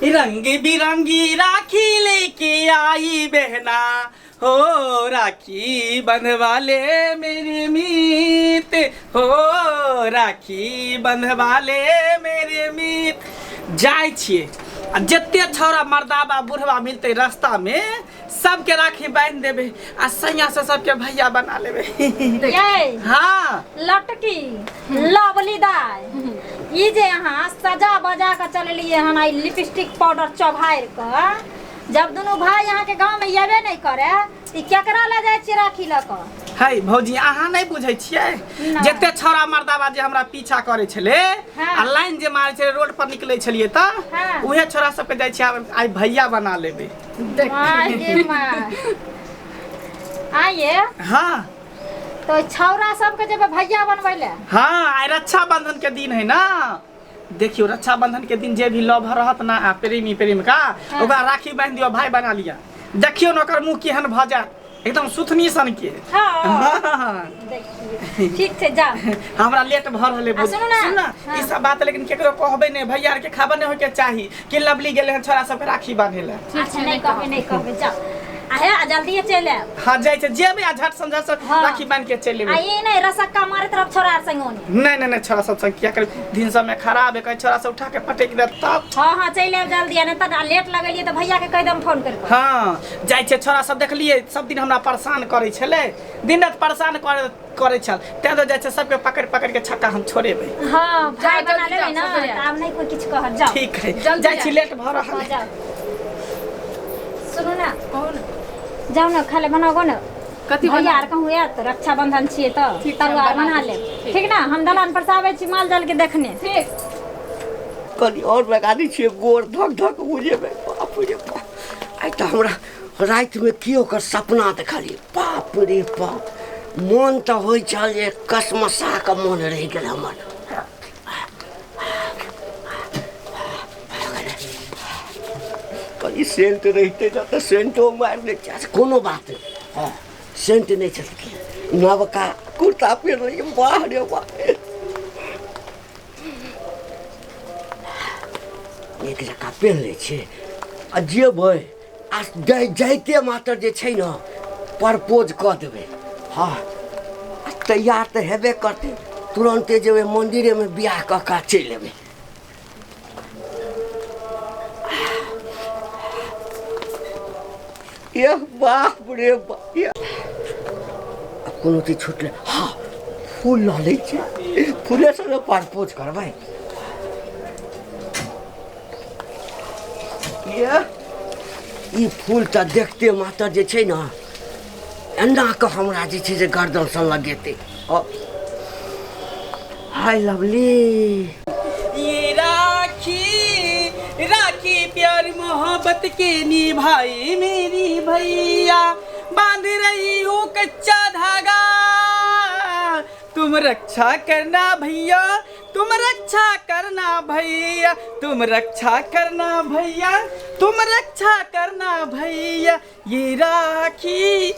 रंग बिरंगी राखी लेके आई बहना हो राखी बंधवा ले मेरे मीत हो राखी बंधवा ले मेरे मीत। जाइ छियै आ जते छौड़ा मर्दाबा बुढ़वा मिलतै रास्ता में सबके राखी बांधि देबै आ सैया से सबके भैया बना लेबै। ये हाँ लटकी लवली दाय ई जे अहाँ सजा बजा के चललिए हन आई लिपस्टिक पाउडर चढ़ारि के, जब दुनू भाई अहाँ के गांव में अयबे नहीं करे त ई केकरा ले जाइ छियै राखी लऽ कऽ? है भौजी अहाँ नहीं बुझै छियै, नहि। जते छौड़ा मर्दाबा जे हमरा पीछा करै छलै हाँ। आ लाइन जे मारै छलै रोड पर निकलै छलियै तऽ हाँ। उहे छौड़ा सबके जाइ छियै आब आइ भैया बना लेबै। माय गे माय। आइए हाँ तो छौड़ा सबके जेबै भैया बनबै ले? हाँ आइ रक्षाबंधन के दिन है ना, देखियो रक्षाबंधन के दिन जे भी लवर रहत ना आ प्रेमी प्रेमिका हाँ। ओकरा राखी बांधि दियो भाई बना लिया, देखियो न ओकर मुंह केहन भऽ जायत एकदम सुथनी सन के। हाँ हाँ। देखियो ठीक छै जाओ। हमरा लेट भऽ रहल है। आ सुनू ना। सुन ना, हाँ। ई सब बात लेकिन केकरो कहबै नहि, भैया आर के खबर नहि होय के चाही कि लवली गेलै हन छोरा सबके राखी बांधे लए। अच्छा नहीं कहबै नहीं कहबै जाओ। आ हे आ जल्दिए चलि आयब। हाँ जाइ छै जेबै आ झट सन झट सन हाँ। राखी बांधि के चलि आ एबै। ई नहीं रसक्का मारैत रहब छोरा आर संग ओने। नहीं नहीं नहीं छोरा सब संग किया करबै, दिन सब में खराब है कहीं छोरा सब उठा के पटकि देत तब। हाँ हाँ चलि आयब जल्दी, आ नहीं तऽ लेट लगेलियै तऽ भैया के कहि देब फोन करि कऽ। हाँ जाइ छै छोरा सब देखलियै सब दिन हमरा परेशान करै छलै, दिन राति परेशान करै छल, तैं तऽ जाइ छै सबके पकड़ि पकड़ि के छक्का हम छोड़ेबै। हाँ भाई जाओ, बना जल्दी लेबै जाओ, ना ससुराल। तऽ आब नहीं कोई किछु कहत, जाओ। ठीक है जल्दी जाइ छी आउ। लेट भऽ रहल हाँ है। जाओ। सुनू ना कहू ना। जाओ ना खाले बनाओ ना। कथी भैया बनाउ? आर कहूँ आयत रक्षाबंधन छियै तऽ ठीक छै, तरुआ आर बना बना लेब। लेब। ठीक। ठीक ना, हम दलान पर से आबै छी माल जाल के देखने। ठीक। कनि आओर लगा दै छियै गोर धक धक बुझेबै। बाप रे बाप, आइ तऽ हमरा रातिमे की ओकर सपना देखलियै, बाप रे बाप मोन तऽ होइ छल जे कसमसा कऽ मोन रहि गेल हमर। कनि सेंट रहितै ने तऽ सेंटो मारि लै छियै। अच्छा कोनो बात नहि, हँ सेंट नहि छलखिन, नवका कुर्ता पहिरलियै, वाह रे वाह नीक जकाँ पहिर लै छियै आ जेबै आ जाइते मात्र जे छै ने प्रपोज कऽ देबै। हँ आ तैयार तऽ हेबे करतै, तुरन्ते जेबै मन्दिरेमे बियाह कऽ कऽ चलि एबै। एह बाप रे बाप, आब कोनो चीज छुटलै? हँ फूल लऽ लै छियै, फूलेसँ ने प्रपोज करबै। ये ई फूल तऽ देखते मात्र जे छै ने एना कऽ हमरा जे छै से गर्दनसँ लगेतै। हाय लवली। ये राखी राखी प्यार मोहब्बत के निभाई मेरी भैया, बांध रही हूँ कच्चा धागा, तुम रक्षा करना भैया, तुम रक्षा करना भैया, तुम रक्षा करना भैया, तुम रक्षा करना भैया, ये राखी।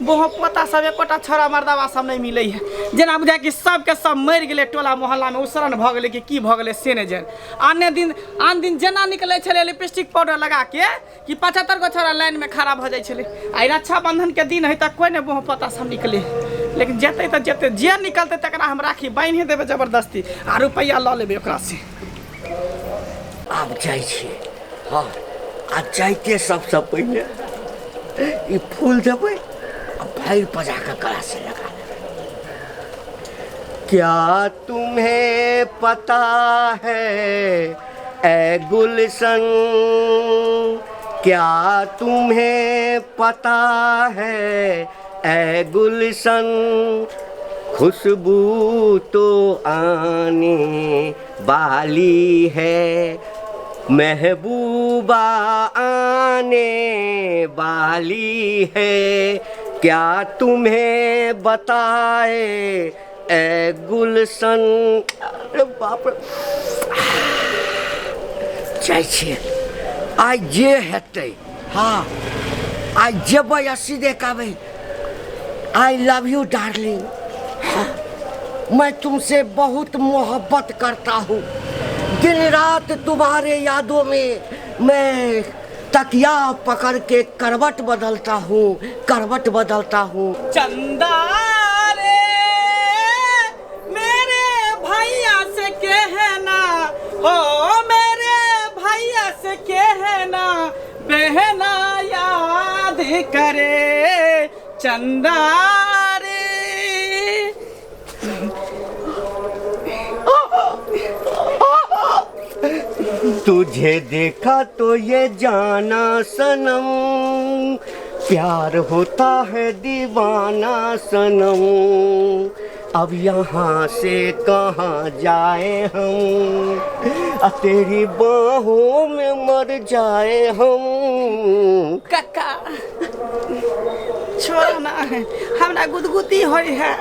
बहुत पता सब एकोटा छौड़ा मर्दाबा सब नहीं मिलै है, जेना बुझाय कि सबके सब मरि गेलै टोला मोहल्लामे, उसरन भऽ गेलै कि की भऽ गेलै से नहि जानि। आने दिन आन दिन जेना निकलै छलै लिपस्टिक पाउडर लगाके कि 75 गो छौड़ा लाइनमे खड़ा भऽ जाइ छलै। आइ रक्षाबंधनके दिन है तऽ कोइ नहि बहु पता सब निकले, लेकिन जेतै तऽ जेतै, जे निकलतै तकरा हम राखी बान्हि देबै जबरदस्ती आ रुपैआ लऽ लेबै ओकरासँ। आब जाइ छियै, हँ आ जाइते सबसँ पहिने ई फूल देबै आ भरि पजा कऽ गला से लगा लेबै। क्या तुम्हें पता है ए गुलशन, क्या तुम्हें पता है ए गुलशन, खुशबू तो आने वाली है, महबूबा आने वाली है, क्या तुम्हें बताए ए गुलशन। अरे बाप रे, जाइ छियै आइ जे हेतै। हाँ आइ जेबै आ सीधे कहबै I love you darling, हाँ मैं तुमसे बहुत मोहब्बत करता हूँ, दिन रात तुम्हारे यादों में मैं तकिया पकड़ के करवट बदलता हूँ, करवट बदलता हूँ। चंदा रे मेरे भैया से कहना, हो मेरे भैया से कहना, बहना याद करे चंदा रे। तुझे देखा तो ये जाना सनम, प्यार होता है दीवाना सनम, अब यहाँ से कहाँ जाए हम, तेरी बाहों में मर जाए हम। कक्का छोड़ो ना, हमरा गुदगुदी होई है।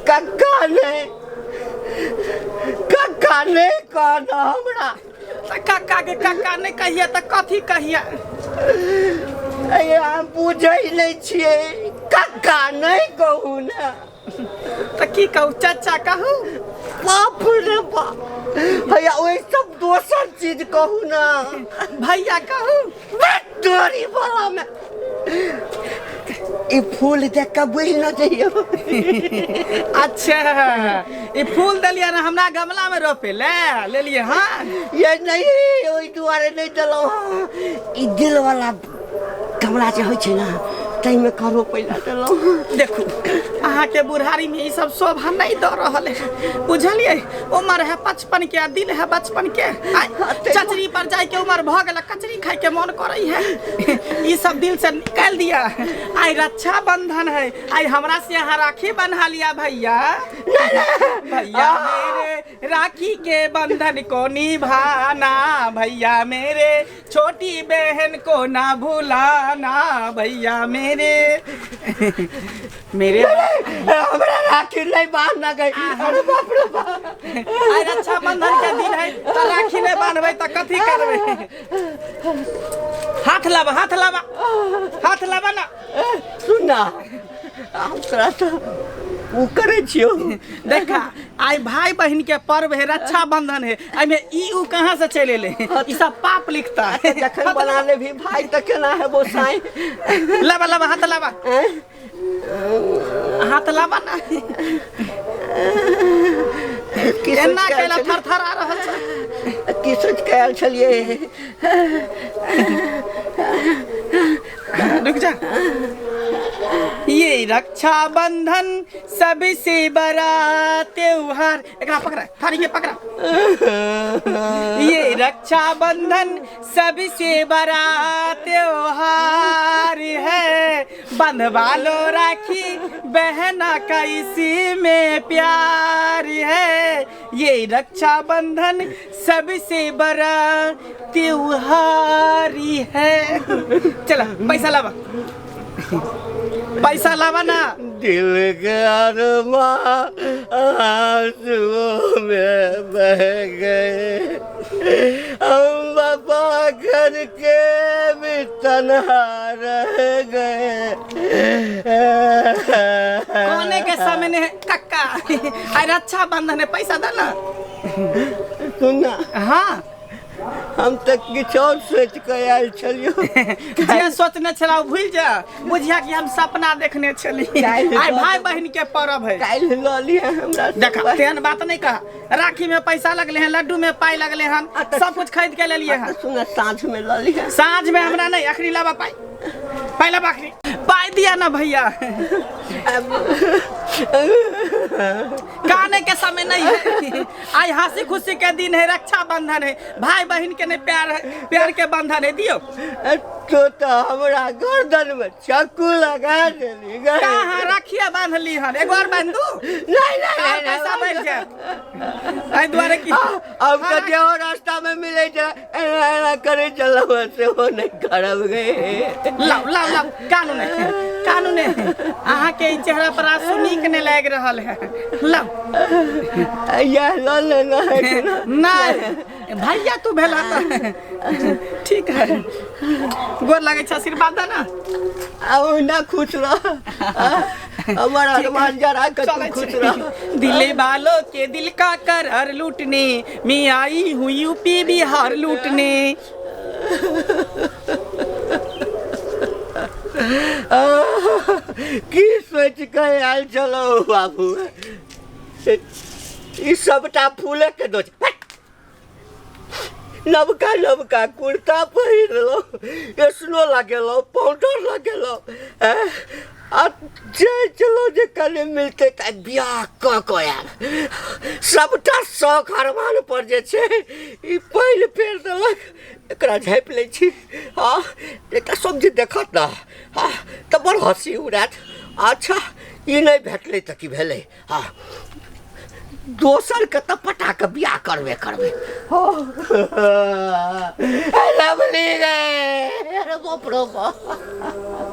कक्का नहीं, कक्का नहीं कहना हमरा। त कक्का के कक्का नहीं कहिए त कथी कहिए? अरे हम बुझै नहीं छियै, कक्का नहीं कहू ना। त की कहू, चाचा कहू? बाप रे बाप, भैया ओहि सब दोसर चीज कहू ना। भैया कहू? तोरी बला में ई फूल देख के बुझि न जइयो। अच्छा ई फूल देलियै ना हमरा गमला में रोपे ले लेलियै। हाँ ये नहीं, ओहि दुआरे नहीं देलहुँ हँ, ई दिल वाला गमला जे होइ छै ना ताहिमे कऽ रोपै लए देलहुँ। देखू अहाँके बुढ़ारी में ई सब शोभा नहीं दऽ रहल है, बुझलियै? उम्र है 55 के आ दिल है बचपन के। चचरी पर जाय के उम्र भऽ गेल, कचरी खाय के मन करै है। ई सब दिल से निकालि दिया। आइ रक्षा बंधन है, आइ हमरा से अहाँ राखी बन्हा लिया भैया। भैया मेरे राखी के बंधन को निभाना, भैया मेरे छोटी बहन को ना भुलाना, भैया मेरे मेरे हमरा राखी नहीं बांधना गई। अरे बाप रे बाप, आइ रक्षा बंधन के दिन है त राखी नहीं बांधबै त कथी करबै? हाथ लाबा, हाथ लाबा, हाथ लाबा ना। सुन ना, हम तोरा तो उ करै छियौ। देखा आइ भाई बहन के पर्व है, रक्षा बंधन है, एहिमे ई उ कहाँ से चलि एलै? ई सब पाप लिखता है। जखन बना ले भी भाई त केना हेबो साई? लाबा लाबा, हाथ लाबा, हाथ लाबा ना। एना कैला थर थर आ रहल छै? की सोच के आयल छलियै? रुक जा। ये रक्षा बंधन सबसे बड़ा त्योहार, एकरा पकड़ा, थारी के पकड़ा। ये रक्षा बंधन सबसे बड़ा त्योहार है, बंधवा लो राखी बहना का इसी में प्यार है। ये रक्षा बंधन सबसे बड़ा त्योहार है। चला पैसा लावा, पैसा लावा ना। दिल के अरमा आंसुओं में बह गए, हम वफा करके भी तन्हा रह गए। कोने के सामने है कक्का, आइ रक्षा बंधन है, पैसा दे ना। सुन ना। हाँ। हम तऽ किछु और सोचि कऽ आयल छलियौ। जे सोचने छला भूल जा, बुझिया कि हम सपना देखने छली। काल्हि आइ भाई बहन के पर्व है। काल्हि लऽ लिहे हमरा से। देखा तेहन बात नहीं कहा, राखी में पैसा लगले हैं, लड्डू में पाई लगले हन, सब कुछ खरीद के लेलिए हन। सुन, साँझ में लऽ लिहे। साँझ में हमरा नहीं, अखनी लावा पाई, पाई लावा, अखनी पाई दिया ना भैया। काने के समय नहीं है, आई हंसी खुशी के दिन है, रक्षा बंधन है, भाई बहन के नहीं प्यार है, प्यार के बंधन है, दियो। तो तऽ हमरा गर्दन में चक्कू लगा देली गए। कहाँ राखिया बांधली हन? एगो और बांध दू? नहीं नहीं। और नहीं, पैसा नहीं। बढ़ जाए एहि दुआरे की। अब कते रास्ता में मिले छै एना एना करे चलब, सेहो नहीं करब गे। लाओ लाओ लाओ, कानू नहीं, कानू नहीं, अहाँ के ई चेहरा पर आंसू नीक नहीं लागि रहल है, लाओ। यह लऽ लेना है कि ना? नहीं भैया, तू भेला तऽ ठीक है, गोर लगै छै, आशीर्वाद दे ना। आ ओहिना खुश रह। हमर अरमान जरा के तू चलै खुश छी। रह। दिले वालों के दिल का करार लूटने मैं आई हूँ यूपी बिहार लूटने। की सोचि कऽ आयल छलहुँ बाबू? ई सबटा फूले के दोष। नवका नवका कुर्ता पहिरलहुँ, एसनो लगेलहुँ, पाउडर लगेलहुँ, आ जाइ छलहुँ जे कने मिलतै तऽ बियाह कऽ कऽ आयब। सबटा शौक अरमान पर जे छै ई पानि फेर देलक। एकरा झाँपि लै छी। हँ, नहि तऽ सब जे देखत ने, हँ, तऽ बड़ हँसी उड़ायत। अच्छा, ई नहि भेटलै तऽ की भेलै? हँ, दोसरके तऽ पटा कऽ बियाह करबे करबै। हँ, लवली गे, अरे बाप रे बाप।